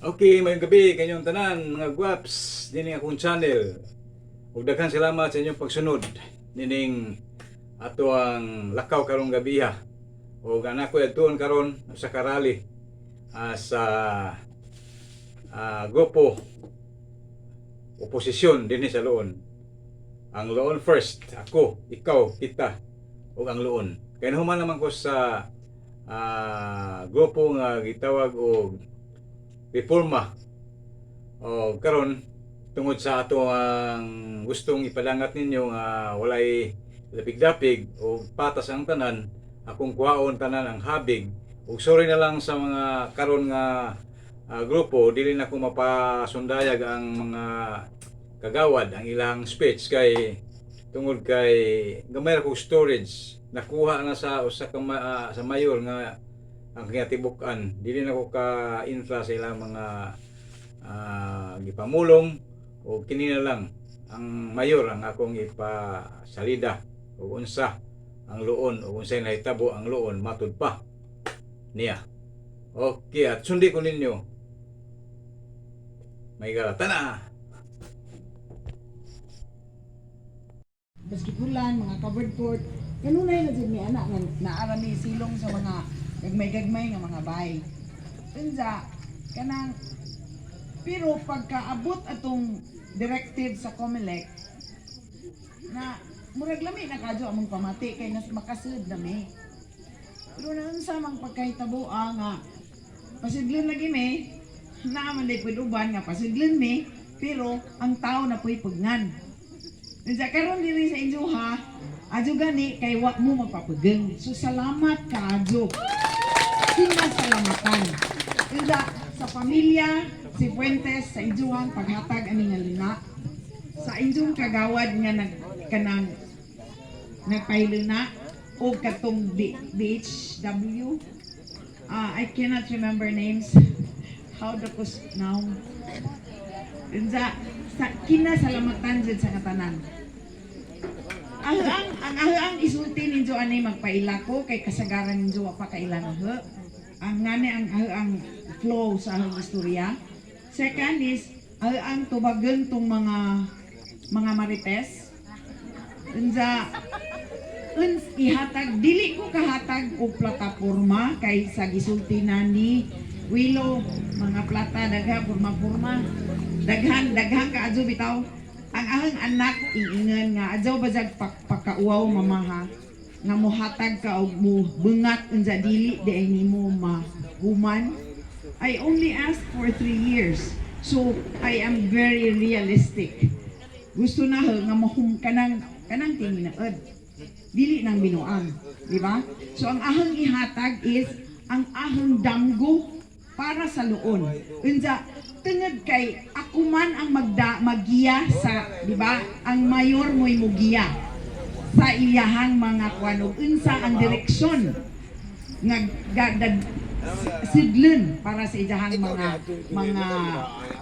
Okay, maayong gabi kanyong tanan, mga guwaps, dining akong channel. Ug daghan salamat sa inyong pagsunod nining ato ang lakaw karong gabi ha. Ug anak ko adtuon karon sa karali sa grupo oposisyon dinhi sa Loon. Ang Loon first, ako, ikaw, kita ug ang Loon. Kay nahuman naman ko sa grupo nga gitawag og Reforma. O karon, tungod sa ato ang gustong ipadangat ninyo nga walay dapig-dapig o patas ang tanan, akong kuhaon tanan ang habig. Ug sorry na lang sa mga karon nga grupo, dili na ko mapasundayag ang mga kagawad ang ilang speech kay tungod kay gamay ra kog storage, nakuha na sa usa ka sa mayor nga ang kinatibuk-an. Dili na ko ka intra sa ilang mga gipamulong o kini na lang ang mayor ang akong ipasalida o unsa ang Loon o unsay nahitabo ang Loon matud pa niya. Okay, at sundi ko ninyo. May garata na. Basketballan, mga covered court. Kanunay na jud mi ana nga naara mi silong sa mga gagmay-gagmay nga mga bay. Unsa kanang, pero pagkaabot atong directive sa COMELEC na murag lami na kadyo among pamati kay nas makasud na mi. Pero naunsa mang pagkahitabo nga pasidlon lagi mi, naa man day pud uban nga pasidlon mi, pero ang tao na puy pugnan. Unsa karon diri sa inyo ha, adyo gani kay wa mo magpapugeng. So salamat kaadyo. Kinasalamatan. Unsa sa pamilya si Fuentes sa inyong paghatag ani nga lina. Sa inyong kagawad nga nag kanang nagpahiluna o katong BHW. I cannot remember names. How the kus now. Unsa sa kinasalamatan jud sa katanan. Ang isulti ninyo ani magpaila ko kay kasagaran ninyo wa pa kaila na ho. Ang ngani ang flow sa ahang istorya. Second is ang tubagan tong mga marites. Unsa uns ihatag, dili ko kahatag og plataporma kay sa gisulti na ni Willow, mga plata daghan, porma-porma daghan daghan ka adyo bitaw. Ang ahang anak iingon nga adyaw bajag pakauwaw, mama ha, nga mohatag ka og mo bungat, unsa dili di ay nimo mahuman. I only asked for 3 years, so I am very realistic. Gusto na ho nga mahum kanang kanang tinginaod, dili nang binuang, di ba? So ang ahang ihatag is ang ahang damgo para sa Loon. Unsa tungod kay ako man ang magda magiya sa, di ba? Ang mayor mo'y mugiya sa iyahang mga kwan ug unsa ang direksyon nga gadad sidlon para sa iyahang mga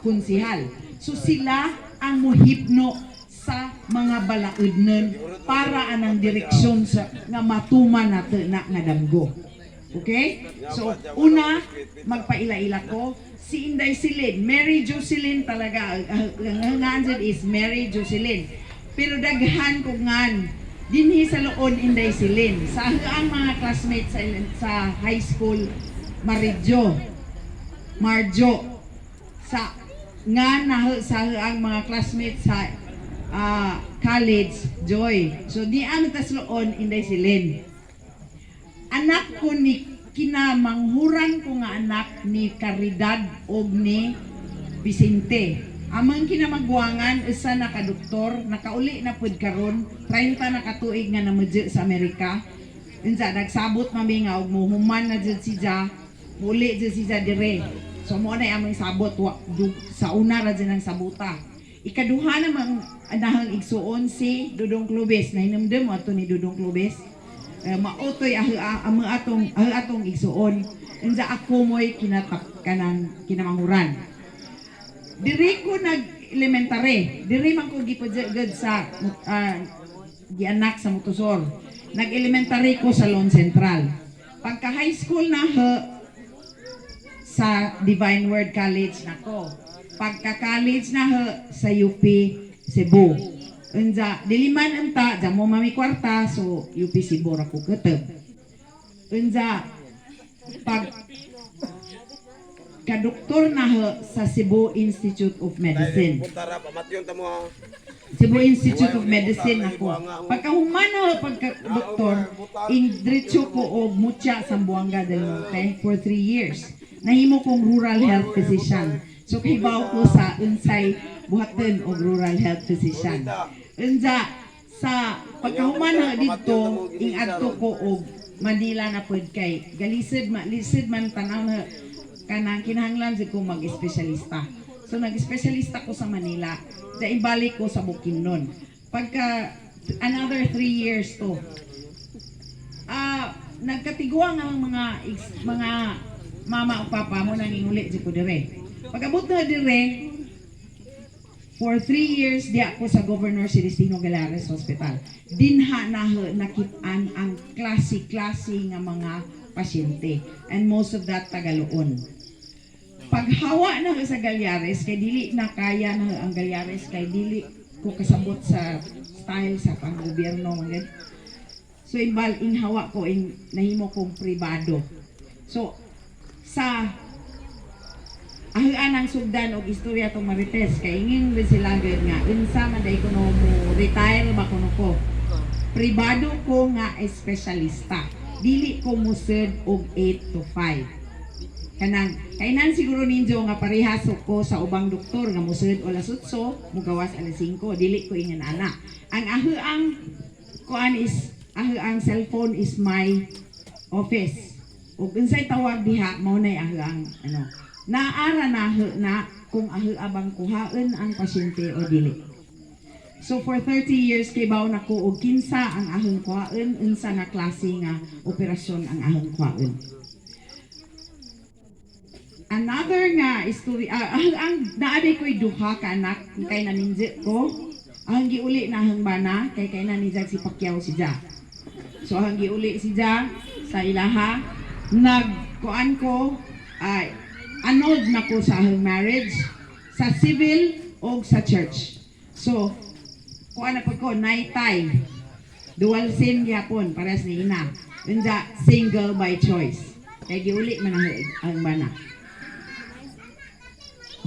konsihal. So sila ang muhipno sa mga balaudnon para anang direksyon sa nga matuman nato na nga damgo. Okay? So una, magpaila-ila ko si Inday Silin, Mary Jocelyn talaga ang ngan is Mary Jocelyn. Pero daghan ko ngan dinhi sa Loon Inday Silin. Sa ang mga classmates sa high school, Maridjo, Marjo, sa nga na sa ang mga classmates sa college, Joy. So di ang tas Loon Inday Silin. Anak ko ni kinamanghuran ko nga anak ni Caridad og ni Vicente. Amang kinamagwangan usa na ka doktor, nakauli na pud karon, 30 na katuig nga namudyo sa Amerika. Unsa nagsabot mami nga og muhuman na jud siya, muli jud siya dire. So mo na among sabot wa, sa una ra jud ang sabuta. Ikaduha namang anahang igsuon si Dudong Clubes. Nahinumdum mo ato ni Dudong Clubes. Eh, mautoy aho amo atong aho atong igsuon. Unsa ako mo'y kinatap kanang kinamanguran. Diri ko nag elementary. Diri man ko gipudjud sa gianak sa Mutosor. Nag-elementary ko sa Loon Central. Pagka high school na ho, Sa Divine Word College nako. Pagka-college na ho, sa UP Cebu. Unja, dili man unta, damo mami kwarta, so UP Cebu ra ko kutob. Unja, pag kadoktor na ho sa Cebu Institute of Medicine. Puntara, pamatyon ta mo ha. Cebu Institute of Medicine ako. Pagkahuman na ho, pagka doktor, indiretso ko og mutya sa Zamboanga del Norte for 3 years. Nahimo kong rural health physician. So kahibaw ko sa unsay buhaton og rural health physician. Unja sa pagkahuman na didto, ingadto ko og Manila na pud kay galisod ma lisod man tanaw na kanang kinahanglan jud ko mag-espesyalista. So nag-espesyalista ko sa Manila. Da ibalik ko sa Bukidnon. Pagka another 3 years to. Nagkatiguang ang mga mama o papa mo nang inguli jud ko dire. Pag-abot na dire, for 3 years di ako sa Governor Celestino Gallares Hospital. Dinha na ho nakit-an ang klase-klase nga mga pasyente. And most of that Tagaloon. Paghawa na ho sa Gallares, kay dili na kaya na ho ang Gallares, kay dili ko kasabot sa style sa panggobyerno. Mga ganun. So imbal inhawa ko in nahimo kong pribado. So sa ahuan ang sugdan og istorya tong Marites kay ingin rin sila gyud nga unsa man day kuno mo retire ba kuno ko. Pribado ko nga espesyalista. Dili ko musud og 8 to 5. Kanang kainan siguro ninyo nga parehas ko sa ubang doktor nga musud alas 8, mugawas alas 5, dili ko ingan ana. Ang ahuang kuan is ahuang cellphone is my office. Ug unsay tawag diha mao nay ahuang ano. Naara na ho na kung ahu abang kuhaon ang pasyente o dili. So for 30 years kay baw na ko og kinsa ang ahong kuhaon, unsa nga klase nga operasyon ang ahong kuhaon. Another nga istorya, ang naaday ko'y duha ka anak kay naminji ko. Ang giuli na ang bana kay na ni si Pacquiao si Ja. So ang giuli si Ja sa ilaha nagkuan ko ay annulled na ko sa ahong marriage sa civil o sa church. So kuan na pud ko naitay dual SIM gyapon parehas ni ina. Unja single by choice. Kay giuli man ang bana.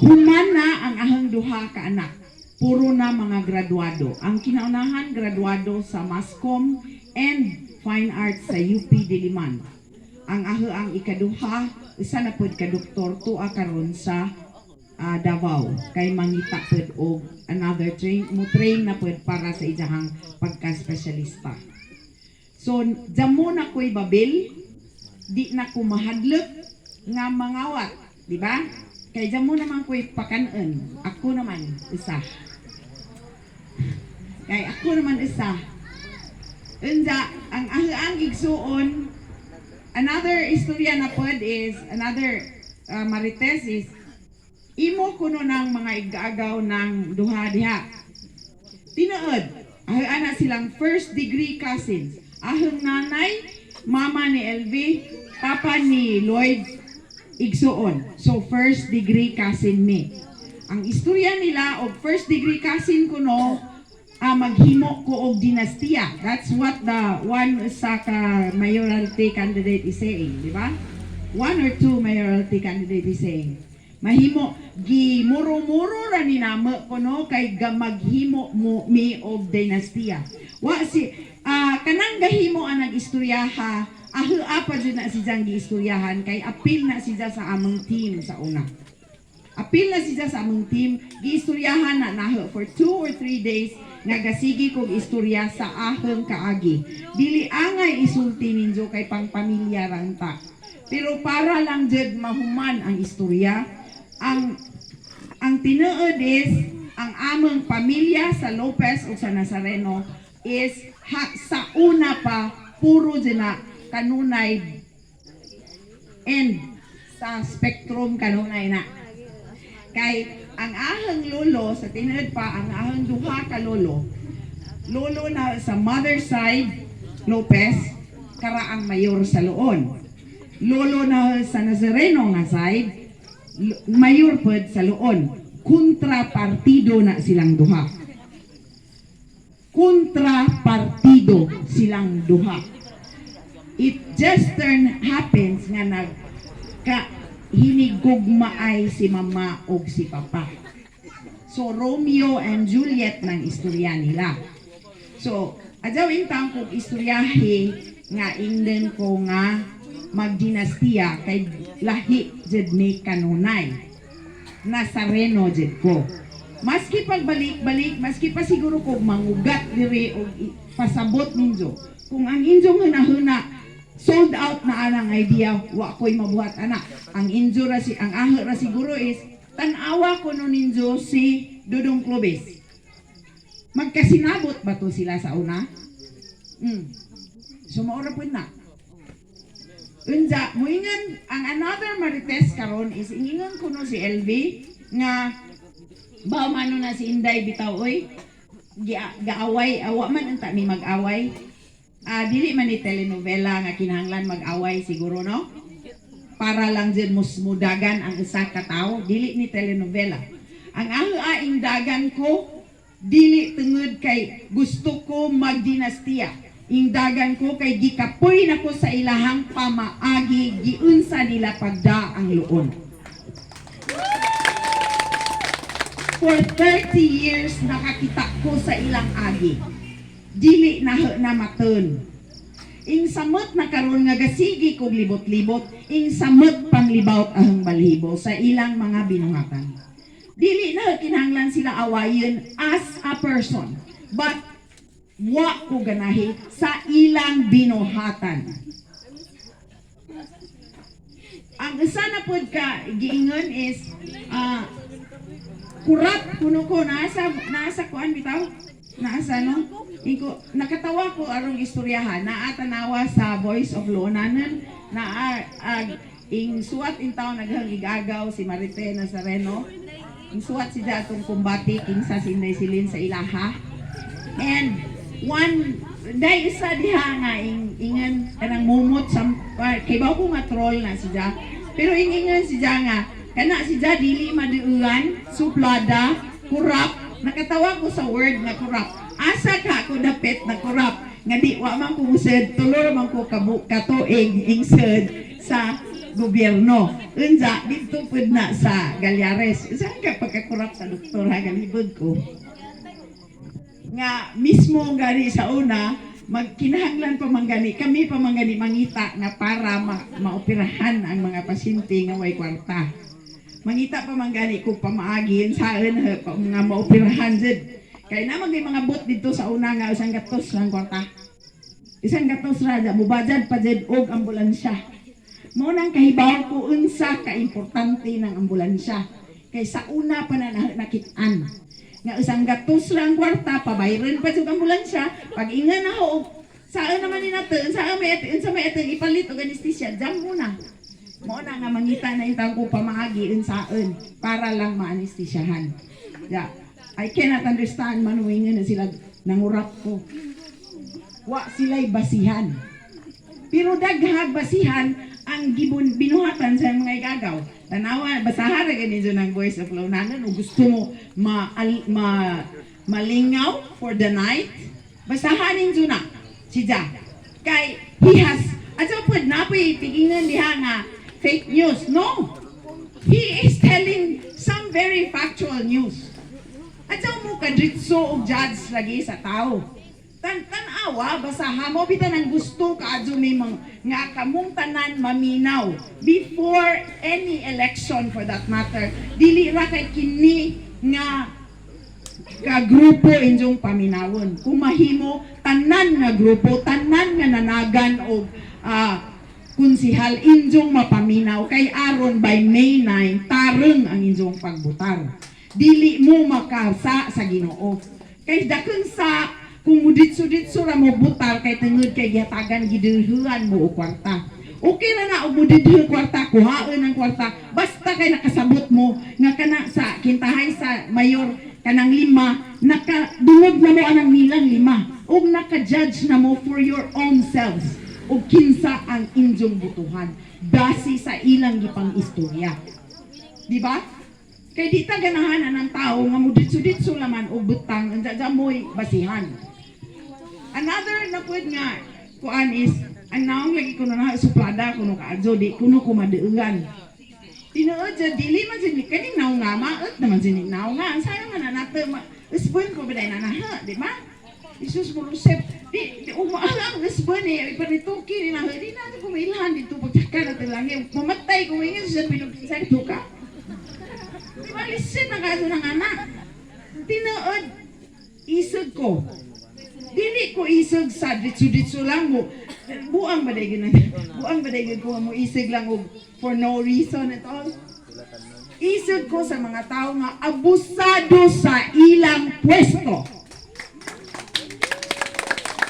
Human na ang ahang duha ka anak. Puro na mga graduado. Ang kinaunahan graduado sa Masscom and Fine Arts sa UP Diliman. Ang aho ang ikaduha, isa na pud ka doktor tuwa karon sa Davao kay mangita pud og another train mo train na pud para sa iyahang pagka-espesyalista. So damo na ko'y babil, di na ko mahadlok nga mangawat, di ba? Kay damo naman ko'y pakanon. Ako naman isa. Kay ako naman isa. Unja, ang igsuon, another istorya na pod is, another marites is, imo kuno ng mga igaagaw ng duha diha. Tinuod, ana silang first degree cousins. Ahong nanay, mama ni LV, papa ni Lloyd, igsuon. So first degree cousin me. Ang istorya nila og first degree cousin kuno maghimo ko og dinastiya. That's what the one sa ka mayoralty candidate is saying, di ba? One or two mayoralty candidate is saying. Mahimo gimuro-muro ra ni namo kuno kay ga maghimo mo mi og dinastiya. Wa si kanang gahimo ang nag-istorya ha, ahua pa jud na si Jang giistoryahan kay apil na siya sa among team sa una. Apil na siya sa among team, giistoryahan na naho for 2 or 3 days nga gasigi kog istorya sa ahong kaagi. Dili angay isulti ninyo kay pangpamilya ra ta. Pero para lang jud mahuman ang istorya, ang tinuod is ang among pamilya sa Lopez o sa Nazareno is ha, sa una pa puro jud na kanunay and sa spectrum kanunay na. Kay ang ahang lolo, sa tinuod pa, ang ahang duha ka lolo, lolo na sa mother side, Lopez, kara ang mayor sa Loon. Lolo na sa Nazareno nga side, mayor pod sa Loon. Kontrapartido na silang duha. Kontrapartido silang duha. It just turn happens nga nag ka hinigugmaay si mama og si papa. So Romeo and Juliet ng istorya nila. So, adyaw intang kog istoryahe nga ingden ko nga magdinastiya kay lahi jud ni kanunay. Nazareno jud ko. Maski pagbalik-balik, maski pa siguro kog mangugat diri og pasabot ninyo. Kung ang inyong hunahuna sold out na anang idea, wa ko'y mabuhat ana. Ang injo ra si ang aho ra siguro is tan-awa ko no ninyo si Dudong Clovis. Magkasinabot ba to sila sa una? So maura pud na. Unja, muingan ang another marites karon is ingingon kuno si LV nga ba mano na si Inday bitaw oy, gaaway awa man unta mi mag-away. Ah, dili man ni telenovela nga kinahanglan mag-away siguro, no, para lang jud mus mudagan ang usa ka tawo. Dili ni telenovela. Ang aing dagan ko dili tungod kay gusto ko magdinastiya. Ingdagan ko kay gikapoy na ko sa ilahang pamaagi, giunsa nila pagda ang Loon. For 30 years nakakita ko sa ilang agi. Dili na na maton. Ing samot na karon nga gasigi kog libot-libot, ing samot panglibawt ang balhibo sa ilang mga binuhatan. Dili na kinahanglan sila awayin as a person. But wa ko ganahi sa ilang binuhatan. Ang isa na pud ka giingon is kurap kuno ko nasa kuan bitaw, nasa no Iko, nakatawa ko arong istoryahan naa tanawa sa Voice of Loonanan na ag ing suwat in taon naghang igagaw si Marite Nazareno, ing suwat si atong kumbati kinsa si Inday Silin sa ilaha. And one day isa diha nga ing ingan kanang mumot sa kay ko nga troll na siya, pero ing ingan siya nga kana siya dili maduulan, suplada, kurap. Nakatawa ko sa word nga kurap. Asa ka ko dapit na kurap nga di wa man ko mused, tulo ra man ko kabu katuig ingsed sa gobyerno. Unsa didto pud na sa Gallares, saan ka pagkakurap sa doktor ha? Galibod ko nga mismo gani sa una magkinahanglan pa man gani kami pa man gani mangita nga para maoperahan ang mga pasyente nga way kwarta. Mangita pa man gani kung pamaagi saan pa, nga maoperahan jud kay naman kay mga bot dito sa una nga 100 lang kwarta, 100 ra ja mubajad pa jud og ambulansya. Mao nang kahibaw ko unsa ka importante ng ambulansya kay sa una pa na nakit-an nga 100 lang kwarta, pabayran pa jud ambulansya. Pag ingan na ho saan naman ni nato, saan may unsa may atong ipalit og anesthesia jam muna. Mao na nga mangita na yung ko pamaagi unsaon para lang maanestesyahan. Yeah. I cannot understand manuingan na sila nangurap ko. Wa sila'y basihan. Pero daghag basihan ang gibun binuhatan sa mga igagaw. Tanawa, basahan ra gani ng Voice of Launanan o gusto mo ma malingaw for the night, basahan ninyo na si Ja. Kay he has, adto pud na po'y tigingan diha nga fake news. No. He is telling some very factual news. Adto mo kadritso og judge lagi sa tao. Tan tan-awa, basaha mo bitan ang gusto kaadyo may mga nga kamong tanan maminaw before any election for that matter. Dili ra kay kini nga ka grupo inyong paminawon. Kung mahimo, tanan nga grupo, tanan nga nanagan og kunsihal inyong mapaminaw kay aron by May 9 tareng ang inyong pagbutar. Dili mo makasa sa Ginoo. Kay dakong sa kung muditso-ditso ra mo butar kay tungod kay gihatagan, gidilhuan mo og kwarta. Okay ra na og mudidho kwarta, kuhaon ang kwarta, basta kay nakasabot mo nga kana sa kintahay sa mayor kanang lima, nakadungog na mo anang nilang lima ug naka-judge na mo for your own selves ug kinsa ang inyong butuhan. base sa ilang gipang istorya. Di ba? Kay di ta ganahan ang tao nga muditso-ditso laman og butang unsa mo'y basihan. Another na pud nga kuan is ang naong lagi kuno na suplada kuno kaadyo, di kuno ko maduugan. Tinuod jud, dili man jud ni kaning naong nga maot naman jud ni naong nga ang sayang nga na nato usbon ko biday na na, di ba? Isus mo Rusep, di di umaang usbon eh ipanituki ni na di na ko mailhan dito pagtaka na langit mamatay ko ingon sa bilog sa duka. Di ba listen na kaso ng anak? Tinuod, isog ko. Dili ko isog sa ditso-ditso lang mo. Buang ba dahil ganun? Buang ba dahil ko mo isog lang og for no reason at all? Isog ko sa mga tao nga abusado sa ilang pwesto.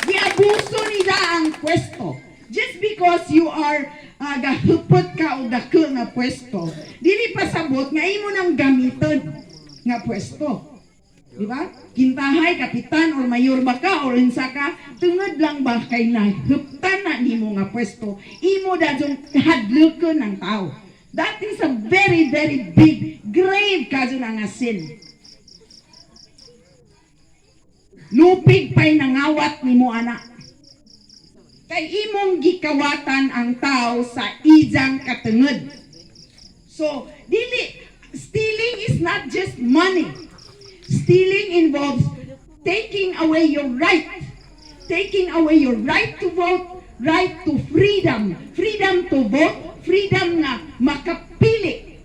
Giabuso nila ang pwesto. Just because you are gahupot ka o dako nga pwesto, dili pasabot nga imo nang gamiton nga pwesto. Di ba? Kintahay, kapitan, or mayor ba ka, or unsa ka, tungod lang ba kay nahuptan na nimo nga pwesto, imo dadyong hadlokon ng tao. That is a very, very big, grave kaso na nga sin. Lupig pa'y nangawat nimo ana. Kay imong gikawatan ang tao sa ijang katungod. So, dili, stealing is not just money. Stealing involves taking away your right. Taking away your right to vote, right to freedom. Freedom to vote, freedom nga makapili.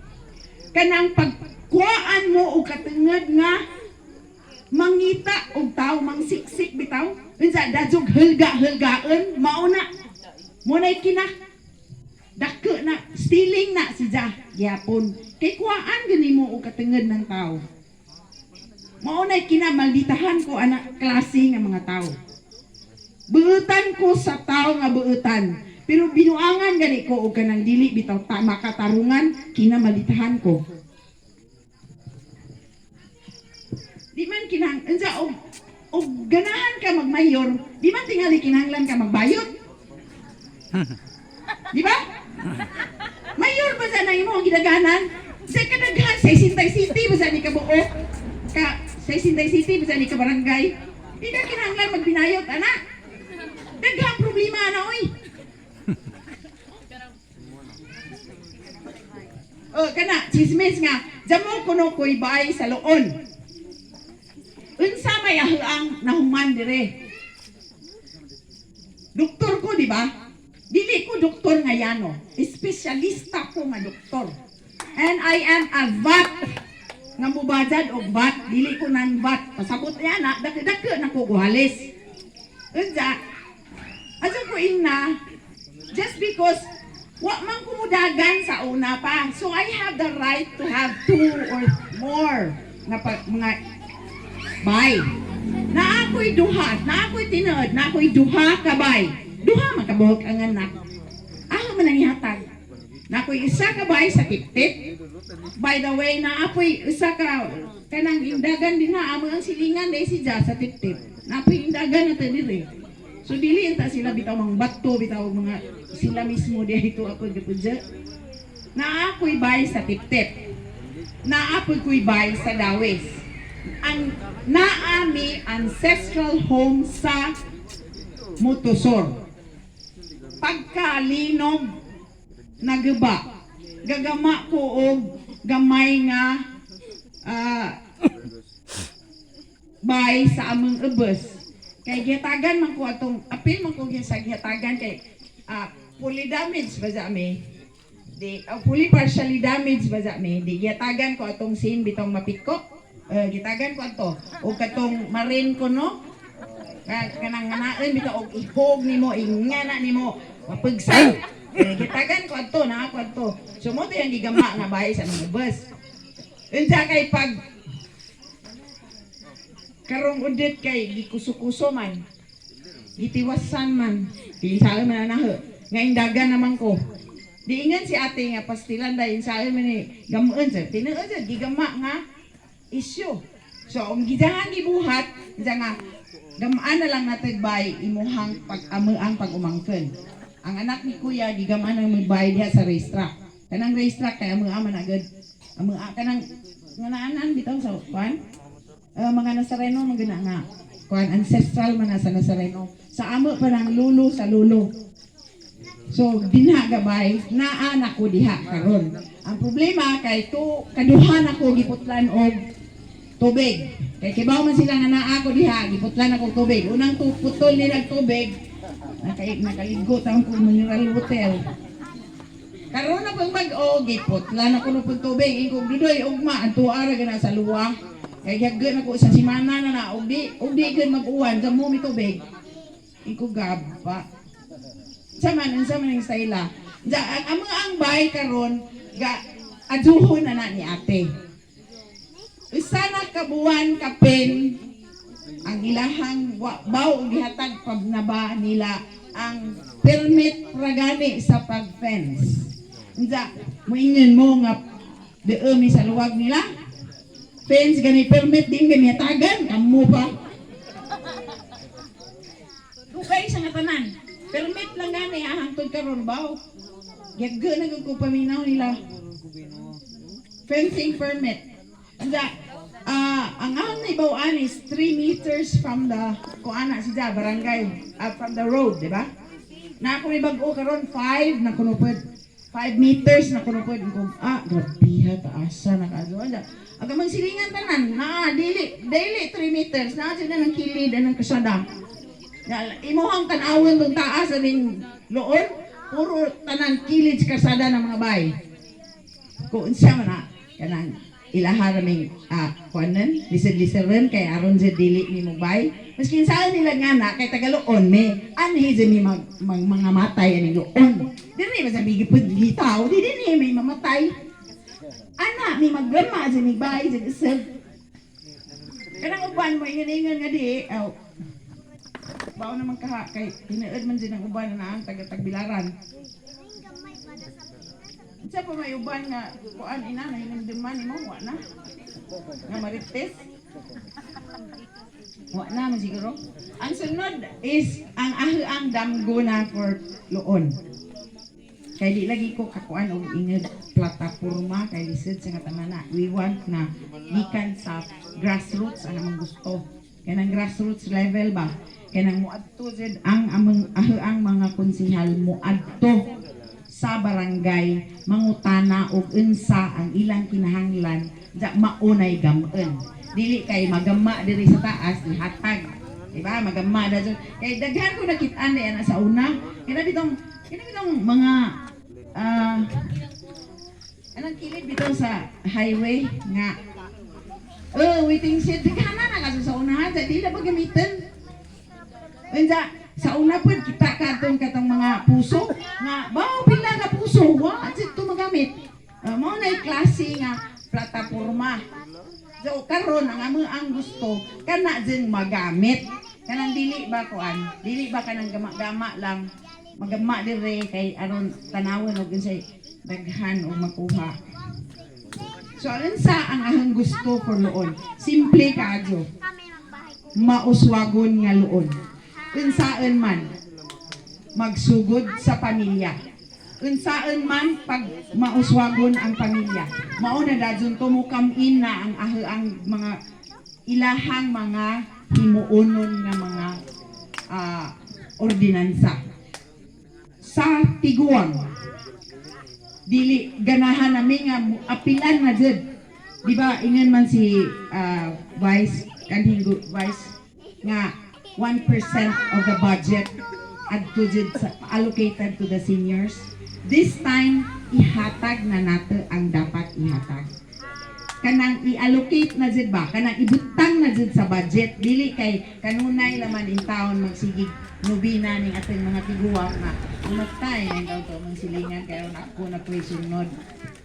Kanang pagkuhaan mo og katungod nga mangita og tao, mangsiksik bitaw. Unsa dadyog hulga-hulgaon, mao na. Mo na'y kina dako na stealing na si Ja gyapon. Kay kuhaan gani mo og katungod ng tao. Mao na'y kinamalditahan ko ana klase nga mga tao. Buutan ko sa tao nga buutan. Pero binuangan gani ko og kanang dili bitaw ta makatarungan, kinamalditahan ko. Di man kinahang unsa og ganahan ka magmayor, di man tingali kinahanglan ka magbayot. Di ba? Mayor ba sa na imo ang gidaganan? Sa kadaghan sa Sintay City ba sa ni kabuok? Ka sa Sintay City ba sa ni ka barangay? Di ka kinahanglan magbinayot ana. Daghang problema ana oy. Oh, kana chismis nga jamo kuno koy bay sa loon. Unsa may ang nahuman dire? Doktor ko, di ba? Dili ko doktor nga yano. Espesyalista ko nga doktor. And I am a VAT nga mubajad og VAT. Dili ko nan VAT. Pasabot niya na, dako na ko guhalis. Unsa? Asa ko ingna, just because wa man kumudagan sa una pa. So I have the right to have two or more nga pa, mga bay. Na ako'y duha, na ako'y tinuod, na ako'y duha ka bay. Duha man kabuhok ang anak. Ako man ang ihatag. Na ako'y isa ka bay sa Tiptip. By the way, na ako'y isa ka kanang indagan din na amo ang silingan dai si Ja sa Tiptip. Na ako'y indagan na ta diri. So dili unta sila bitaw mga bato bitaw mga sila mismo di ito ako gipudya. Na ako'y bay sa Tiptip. Na ako'y ko'y bay sa Dawis. Ang naami ancestral home sa Mutosor. Pagkalinog nagiba, gagama ko og gamay nga bay sa among ubos. Kay gihatagan man ko atong apil man ko sa gihatagan kay fully damaged ba sa ami? Di fully partially damaged ba sa ami? Di gihatagan ko atong sin bitong mapiko. Gihatagan ko ato og katong marin ko no. Kanang nganaon bitaw og ihog nimo, ingana nimo, mapagsay. Eh, gihatagan ko ato na ako ato. So mo to yung gigama nga bahay sa mga bus. Unsa kay pag karong udit kay gikuso-kuso man. Gitiwasan man. Di sa man na nga indagan naman ko. Di ingan si ate nga pastilan dahil sa man ni gamuon sa tinuod sa gigama nga issue. So ang gidahan gibuhat unsa nga gamaan na lang natin bay imuhang pag-amuang pag-umangken. Ang anak ni kuya gigaman ang magbayad diha sa racetrack. Kanang racetrack kay amo man agad. Amo kanang nga naanan bitaw sa kwan. Mga Nazareno man gina nga kuan, ancestral man na sa Nazareno. Sa amo pa ng lulo sa lulo. So dinha gabay naa na ko diha karon. Ang problema kay to kaduha na ko giputlan og tubig. Kay kibaw man sila nga naa ko diha, giputlan ako og tubig. Unang putol nila og tubig, nakaligo taon ko mineral water. Karon na pang bag-o, giputlan ako ng tubig. Ingkog dudoy, ugma, ang tuara gana sa luwa. Kay gihaggan ako sa simana na na, og di gud mag-uwan, sa mo mi tubig. Ingkog gaba. Sa man ang style. Ja, ang mga ang bay karon ga adjuhon na na ni ate. Usa na ka buwan kapin ang ilahang baw og gihatag pag naba nila ang permit ragani sa pag-fence. Unsa moingon mo nga mi sa luwag nila? Fence gani permit din gani hatagan kamo pa. Dugay sa nga tanan. Permit lang gani ah, hangtod karon baw. Gagga na gud ko paminaw nila. Fencing permit. Unsa ang ahang naibaw-an is 3 meters from the kuana siya barangay, from the road, di ba? Na ako may bag-o karon 5 na kuno pod. 5 meters na kuno pod ko. Ah, grabe ha, taasa na kaadto. Ang amang silingan tanan na dili dili 3 meters na sila ng kilid ng kasada. Na, imuhang tan-awon tong taas aning loon, puro tanan kilid sa kasada ng mga bay. Kung unsa man na kanang ilaha raming kuanan lisod-lisoron kay aron sa dili ni mo bay, maskin saan nila nga na kay tagaloon me anhi sa mi mag mga matay aning loon diri ba sa bigi pud gitaw di dinhi may mamatay ana mi magrama sa mi bay sa isip kanang uban mo ingon-ingon nga di aw bao naman kaha kay tinuod man din ang uban na ang taga Tagbilaran. Unsa pa may uban nga kuan ina na hinumduman nimo? Wa na. Nga marites. Wa na man siguro. Ang sunod is ang ahaang damgo na for loon. Kay di lagi ko kakuan og inged plataporma kay lisod sa nga tanan. We want na gikan sa grassroots ang among gusto. Kanang grassroots level ba? Kanang muadto jud ang among ahaang mga konsehal, muadto sa barangay mangutana og unsa ang ilang kinahanglan ja maunay gamen. Dili kay magama diri sa taas ihatag, di ba? Magama da jud kay daghan ko nakit-an ni ana sa una, kana bitong mga anang kilid bitaw sa highway nga oh waiting shed, daghan na na kaso sa unahan sa di na ba gamitin. Unsa sa una pud kita kadtong katong mga puso nga bawo pila ka puso wa jud to magamit. Mao na klase nga plataporma. So karon ang amo ang gusto kana jud magamit. Kanang dili ba kuan? Dili ba kanang gama-gama lang, magama dire kay aron tanawon og unsay daghan og makuha. So unsa ang ahang gusto for loon? Simple kaadyo. Mauswagon nga loon. Unsaon man magsugod sa pamilya. Unsaon man pag mauswagon ang pamilya. Mao na dayon to mo come in na ang ang mga ilahang mga himuonon nga mga ordinansa. Sa tiguang dili ganahan nami nga apilan na jud. Di ba ingon man si Vice kanhing Vice nga 1% of the budget adto jud allocated to the seniors. This time ihatag na nato ang dapat ihatag. Kanang i-allocate na jud ba, kanang ibutang na jud sa budget, dili kay kanunay laman in town magsigig nobina ning atong mga tiguang nga umatay ang taon to mang silingan kay aron ako na ko'y sunod.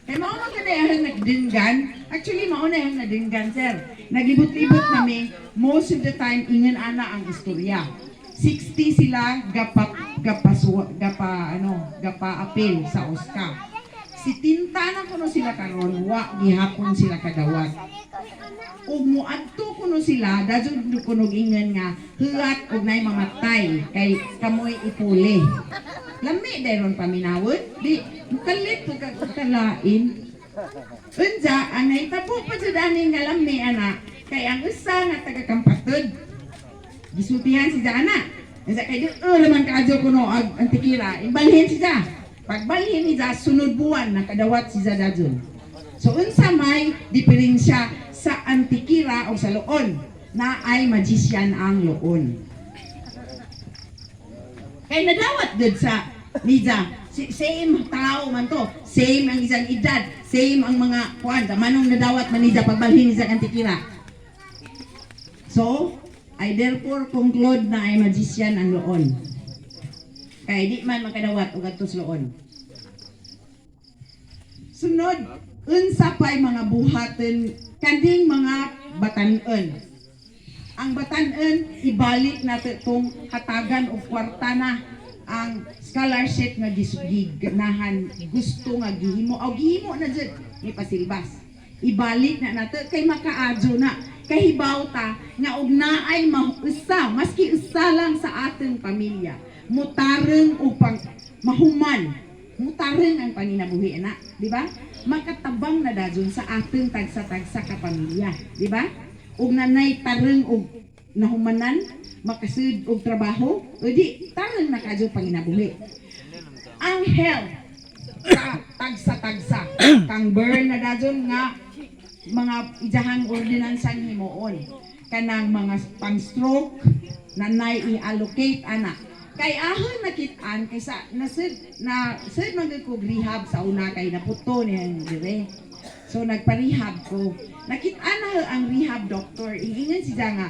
Kay mao man gani ang nagdinggan. Actually, mao na ang nadinggan, sir. Naglibot-libot nami, most of the time ingon ana ang istorya. 60 sila gapa gapa gapa ano gapa appeal sa OSCA. Sitinta na kuno sila karon, wa gihapon sila kadawat. Ug muadto kuno sila, dayon kuno ingon nga huat og nay mamatay kay kamoy ipuli. Lami dayron paminawon, di mukalit pud kag kalain. Unja, ang nahitabo pa jud ani nga lami ana, kay ang usa nga taga Kampatod. Gisultihan si ana. Unsa kay di naman kaadyo kuno ag Antiquera, ibalhin siya. Pagbalhin niya, sunod buwan nakadawat si dajon. So unsa may diferensya sa Antiquera o sa Loon na ay magician ang Loon? Kay nadawat gud sa nija. Same tao man to, same ang isang edad, same ang mga kuan, manong nadawat man nija pagbalhin niya sa Antiquera? So, I therefore conclude na ay magician ang Loon. Kay di man makadawat og adto sa Loon. Sunod, unsa pa'y mga buhaton kaning mga batan-on? Ang batan-on, ibalik nato tong hatagan og kwarta na ang scholarship nga giganahan gusto nga gihimo o gihimo na jud ni Pasilbas. Ibalik na nato kay makaadyo na kahibaw ta nga og naay usa, maski usa lang sa atong pamilya mutareng upang mahuman, mutareng ang panginabuhi na, di ba? Makatabang na dajon sa atong tagsa-tagsa ka pamilya, di ba? Ug nanay tareng og nahumanan, makasud og trabaho, o di tareng na kadyo panginabuhi. Ang health sa tagsa-tagsa kang burn na dajon nga mga ijahang ordinansang himuon kanang mga pang-stroke nanay i-allocate ana, kay ahon nakit-an kay sa nasud na sud man gyud kog rehab sa una kay naputo niya dire. So nagpa-rehab ko, nakit-an na ang rehab doctor, ingon siya nga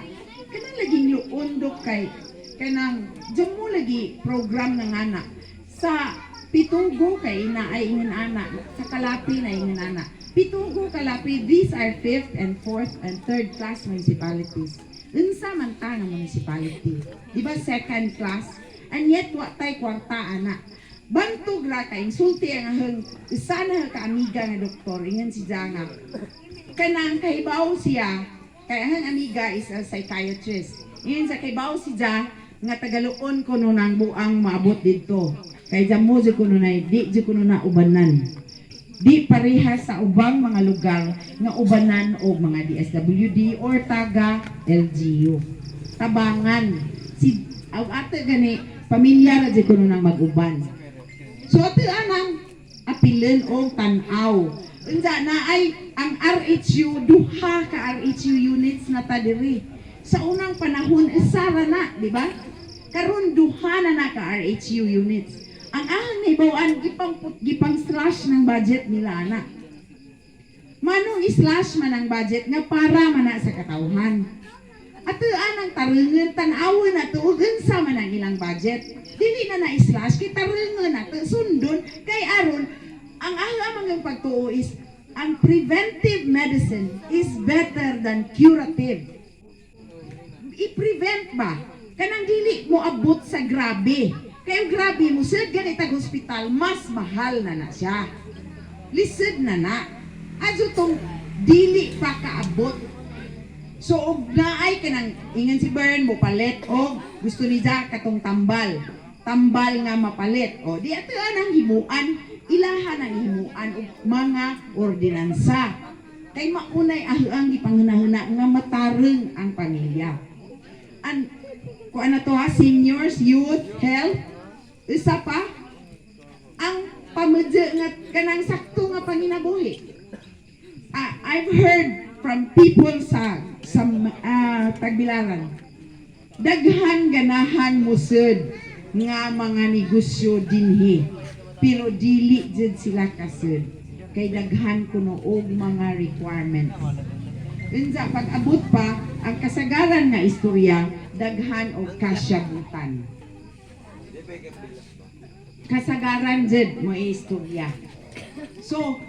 kanang laging luondok kay kanang diyan mo lagi program nga ana sa Pitugo, kay ina ay ingon ana sa Kalapi na ingon ana Pitugo, Kalapi, these are fifth and fourth and third class municipalities. Unsa man ta nga municipality, di ba? Second class, and yet wa tay kwarta ana. Bantog ra kay insulti ang ahong isa na ka amiga nga doktor. Ingon si nga kanang kahibaw siya kay ang amiga is a psychiatrist. Ingon sa kahibaw siya nga tagaluon kuno nang buang maabot didto kay jamo jud kuno na di jud kuno na ubanan, di pareha sa ubang mga lugar nga ubanan og mga DSWD or taga LGU. Tabangan si og ate gani pamilya ra jud kuno nang mag-uban. So ato anang apilin og tan-aw. Unsa na ay ang RHU, duha ka RHU units na ta diri. Sa unang panahon isa ra na, di ba? Karon duha na na ka RHU units. Ang ahang nahibaw-an, gipang slash ng budget nila ana. Manong i-slash man ang budget nga para man na sa katawhan? Ato anang tarungan, tan-awon na to ug unsa man ang ilang budget. Dili na na-slash kay tarungan na to, sundon kay aron ang ahang mga pagtuo is ang preventive medicine is better than curative. I-prevent ba? Kanang dili mo abot sa grabe. Kay ang grabe mo sud ganitag hospital, mas mahal na na siya. Lisod na na. Adyo tong dili pa kaabot. So og naay kanang ingon si Bern mo palit og gusto niya katong tambal. Tambal nga mapalit. O di ato ang himuan, ilahan ang himuan og mga ordinansa. Kay maunay ang gipanghunahuna nga matareng ang pamilya. An kuan na to ha, seniors, youth, health, isa pa ang pamedyo nga kanang sakto nga panginabuhi. Ah, I've heard from people sa Tagbilaran. Daghan ganahan musud nga mga negosyo dinhi. Pero dili jud sila kasud kay daghan kuno og mga requirements. Unsa pag abot pa ang kasagaran nga istorya, daghan og kasyabutan. Kasagaran jud mo istorya. So,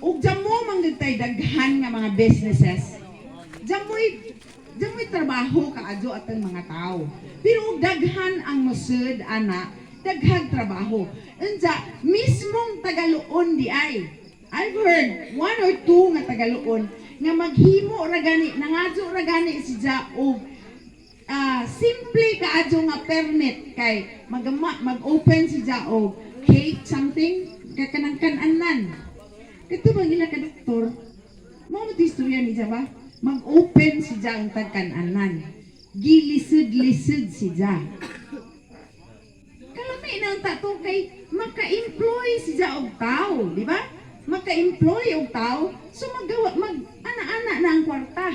ug dyan mo man tay daghan nga mga businesses. Diyan mo'y trabaho kaadyo atang mga tao. Pero og daghan ang musud ana, Daghang trabaho. Unsa mismong tagaluon di ay. I've heard one or two nga tagaluon nga maghimo ra gani, nangadyo ra gani si ja og simple kaadyo nga permit kay magama mag-open si ja og cake something kakanang kananan. Kato bang ila ka doktor? Mao mo istorya ni ja ba? Mag-open si ja ang tagkananan. Gilisod-lisod si ja. Kalami na ang tato kay maka-employ si ja og tao, di ba? Maka-employ og tao, so magawa mag ana-ana na ang kwarta.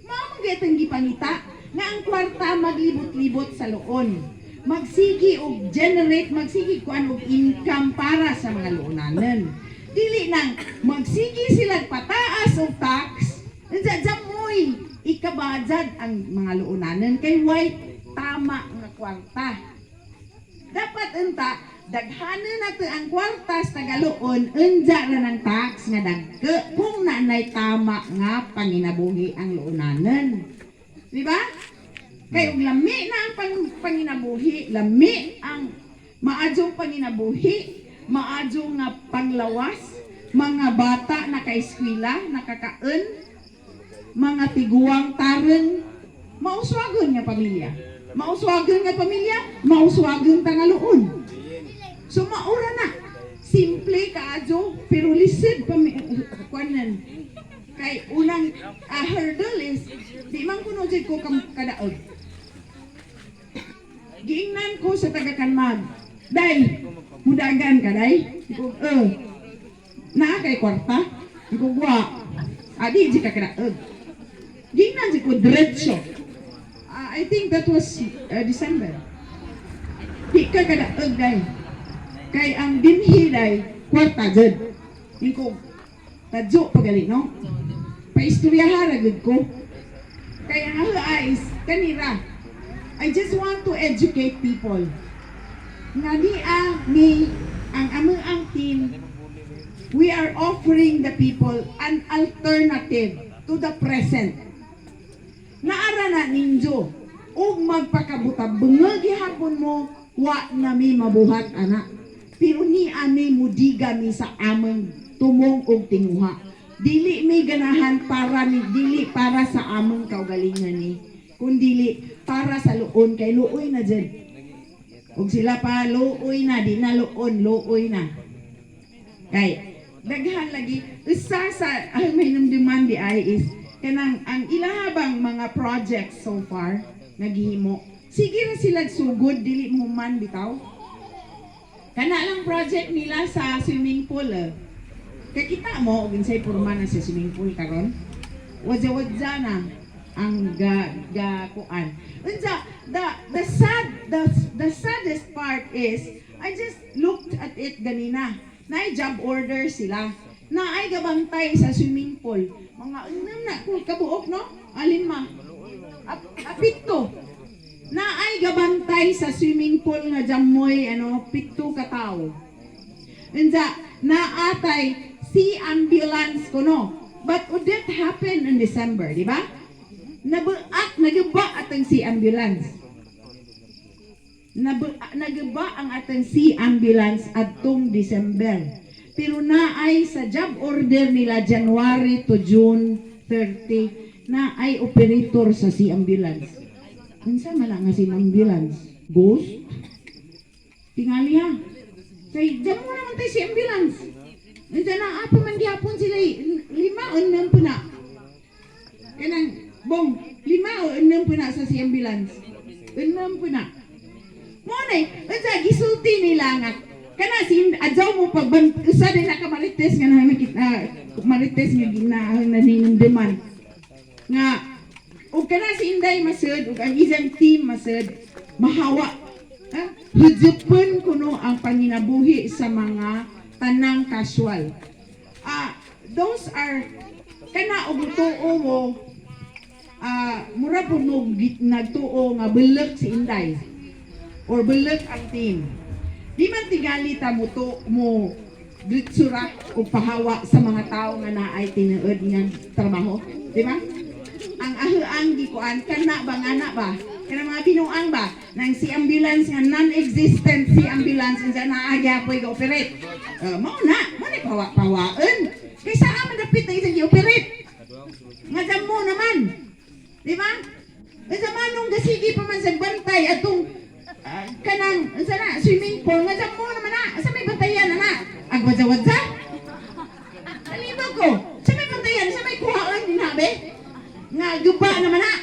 Mao man gyud ang gipangita nga ang kwarta maglibot-libot sa luon. Magsigi og generate, magsigi kuan og income para sa mga luonanan. Dili nang magsigi sila pataas og tax, unsa jamoy ikabajad ang mga luonanan kay way tama nga kwarta. Dapat unta daghanan nato ang kwarta sa tagaluon, unja ra ng tax nga dagko kung naanay tama nga panginabuhi ang luonanan. Di ba? Kay ug lami na ang panginabuhi, lami ang maadyong panginabuhi, maadyong nga panglawas, mga bata nakaeskwela, nakakaon, mga tiguang tareng, mauswagon nga pamilya. Mauswagon nga pamilya, mauswagon tangaloon. So maura na. Simple kaadyo, pero lisod pa kuanan. Kay unang hurdle is di man kuno jud ko kadaog. Giingnan ko sa taga-Kanmag. "Day, mudagan ka, day?" Ko, "Eh." "Naa kay kwarta?" Ko, "Wa." "Adi di ka kadaog." Giingnan jud ko diretso. I think that was December. "Di ka kadaog, day. Kay ang dinhi, day, kwarta jud." Ko, "Tadyo pagali, no?" Paistoryaha ra gud ko. Kay ang is kanira. I just want to educate people. Nga niya ni ang among ang team, we are offering the people an alternative to the present. Naara na ninyo ug magpakabutab bungag gihapon mo, wa na mi mabuhat ana. Pero ni ami mudiga mi sa among tumong og tinguha. Dili mi ganahan para ni dili para sa among kaugalingan ni, kundili para sa luon kay luoy na jud. Ug sila pa luoy na, di na luon, luoy na. Kay daghan lagi usa sa ang may demand di ay is kanang ang ilahabang mga projects so far naghihimo. Sige na sila sugod, dili mo man bitaw. Kana lang project nila sa swimming pool. Eh. Kakita mo og unsay porma na sa swimming pool karon? Wadya-wadya na ang ga ga kuan. Unsa the saddest part is I just looked at it ganina. Naay job order sila. Naay gabantay sa swimming pool. Mga enam na ko kabuok, no? Alin ma? Apito. Naay gabantay sa swimming pool nga jamoy ano, pito ka tawo. Unsa naatay si ambulance kuno. But would that happen in December, di ba? Nabuak, nagiba atong si ambulance. Nagiba ang atong si ambulance adtong December. Pero naay sa job order nila January to June 30 na ay operator sa sea ambulance. Unsa man nga sea ambulance? Ghost? Tingali ha. Kay dyan mo naman tayo sea ambulance. Unsa na apa man gihapon sila eh, lima o enam po na. Kanang bong lima o enam po na sa sea ambulance. Enam po na. Mo na unsa gisulti nila nga kana si adyaw mo pagban usa din na ka marites nga na nakita marites nga gina naninumduman nga ug kana si Inday masud ug ang isang team masud mahawa ha? Hudupon kuno ang panginabuhi sa mga tanang casual. Those are kana og tuo mo, mura po mo nagtuo nga bulok si Inday or bulok ang team. Di man tingali ta mo to mo gritsura o pahawa sa mga tao nga naay tinuod nga trabaho, di ba? Ang ahuang gikuan kana ba nga na ba? Kanang mga binuang ba nang si ambulance nga non-existent si ambulance unsa naa gyapoy ga-operate. Mao na, mao ni pawa-pawaen. Kay saa man dapit na isang gi-operate? Nga mo naman. Di ba? Unsa man nung gasigi pa man sa bantay atong kanang unsa na swimming pool nga mo naman na. Sa may bantayan na na. Agwadza-wadza. Nalibog ko. Sa may bantayan, sa may kuhaan din na be. Nga guba naman na.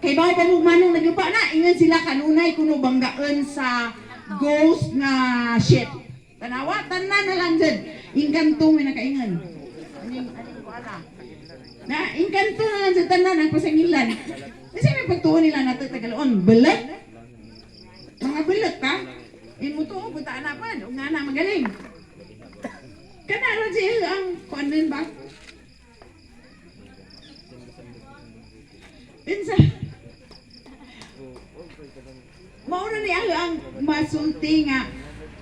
Kay bawo pa mo manong naguba na, ingon sila kanunay kuno banggaan sa ghost nga ship. Tanawa, tanan na lang dyan. Ingkanto may nakaingon. Aning, aning kuana. Na, ingkanto na lang sa tanan ang pasangilan. Kasi may pagtuo nila nato Tagaloon. Belet. Mga belet ka. Imo to, punta na pa. Ug nga na magaling. Kana ra siya ang kuanin ba? Pinsa. Mauna ni ang masulti nga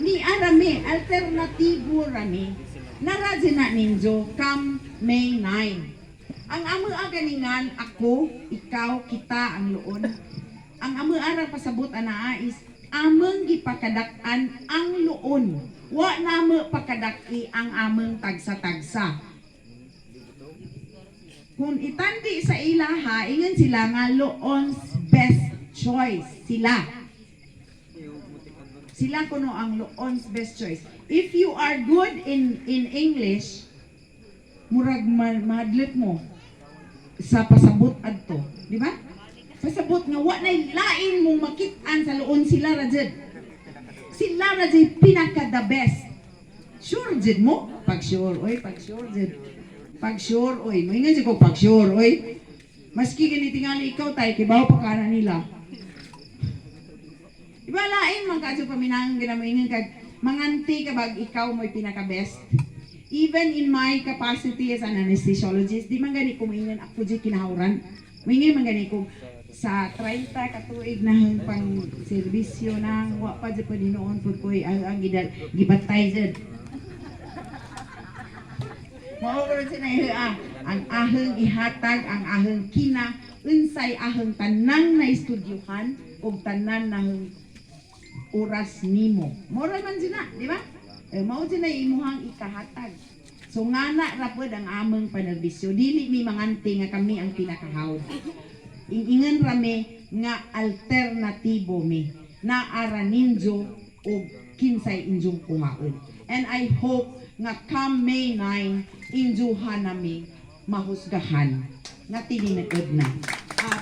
ni arami alternatibo rami nara na ninjo come May 9. Ang amo ganingan ako, ikaw, kita ang Loon. Ang amo ara pasabot anaa is among gipakadak-an ang Loon. Wa namo pakadak-i ang among tagsa-tagsa. Kung itandi sa ilaha, ingon sila nga Loon's best choice sila. Sila kuno ang Loon's best choice. If you are good in English, murag mahadlok mo sa pasabot adto, di ba? Pasabot nga wa nay lain mong makit-an sa Loon, sila ra jud. Sila ra jud pinaka the best. Sure jud mo? Pag sure, oy, pag sure jud. Pag sure, oy. Moingon jud ko pag sure, oy. Maski gani tingali ikaw tay kibaw pa kana nila. Iba lain man kadyo paminang ginamoingon kag manganti ka bag ikaw mo'y pinaka best. Even in my capacity as an anesthesiologist, di man gani ko moingon ako di kinahawran. Moingon man gani ko sa 30 ka tuig na pang serbisyo nang wa pa jud pa noon pud koy ang gibatay jud. Mao ko rin sina ang aheng ihatag, ang aheng kina, unsay aheng tanang na estudyuhan ug tanan na oras nimo. Mao ra man sina, di ba? Eh, mao sina imuhang ikahatag. So ngana ra pod ang among panerbisyo. Dili mi manganti nga kami ang pinakahawd. Ingan rami nga alternatibo mi na ara ninjo og kinsay injong kuhaon. And I hope nga come May 9, injuhan nami mahusgahan nga tininaod na.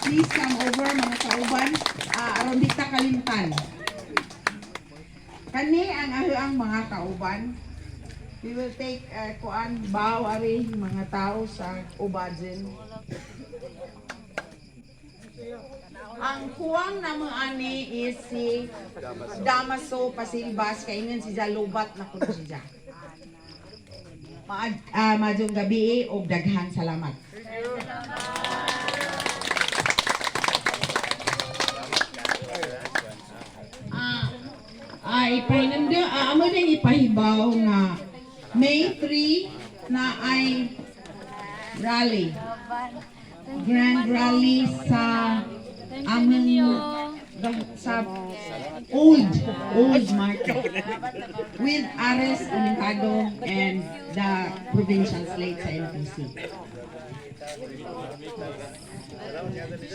Please come over, mga kauban, aron di ta kalimtan. Kani ang ang mga kauban. We will take kuan bow ari mga tao sa Ubajin. Ang kuwang namo ani is si Damaso Pasilbas kay ingon si Jalubat na kuno siya. Maad maayong gabi og daghan salamat. Ipahinando, amo nang ipahibaw nga May 3 na ay rally. Grand rally sa among sa old old market with Ares Alimentado and the provincial slate sa NPC.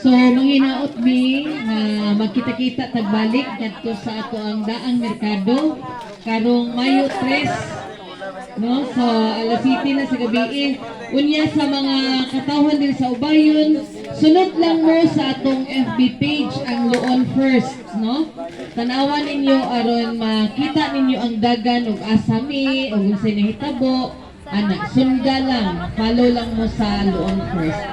So manghinaot mi nga magkita-kita tagbalik kadto sa ato ang daang merkado karong Mayo 3, no, sa alas 7 na sa gabi. Unya sa mga katawhan din sa Ubayon, sunod lang mo sa atong FB page, ang Loon First, no? Tanawan ninyo aron makita ninyo ang dagan ug asami ug unsay nahitabo ana. Sunda lang, follow lang mo sa Loon First.